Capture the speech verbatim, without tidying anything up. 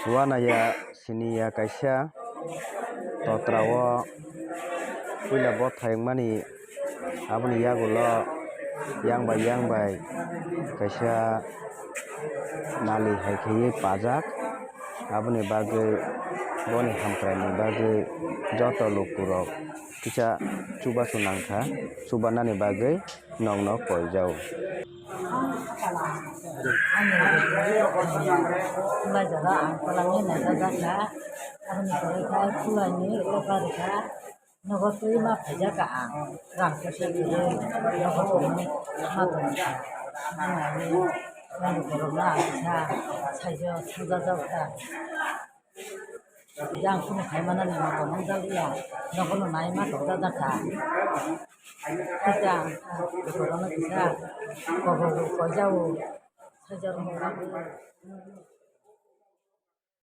Uanaya siniya kaisa totra o puila bothai wngmani, aboni yagulo yang bai yang bai kaisa nali hai khaiwi pajak. Aboni bagwi boni hamkraini bagwi joto lukurok kisa chubachu nangkha, chubanani bagwi nokno koijao. Ani laijara ang kwlangwi naijak kha, aboni pore kha khulani lepa rwkha, nogo twi ma phaijak kha ang, rang kisa kwrwi nogo tongwi ma tongkha, ani borokno ang kisa saijo thangjakjak kha. Yang kunu khai mana ni motom wng jak ya, nogo no nai ma tong jak jak kha. Kisa, borok no kisa, kobo bo koi jak o, kaijar mo.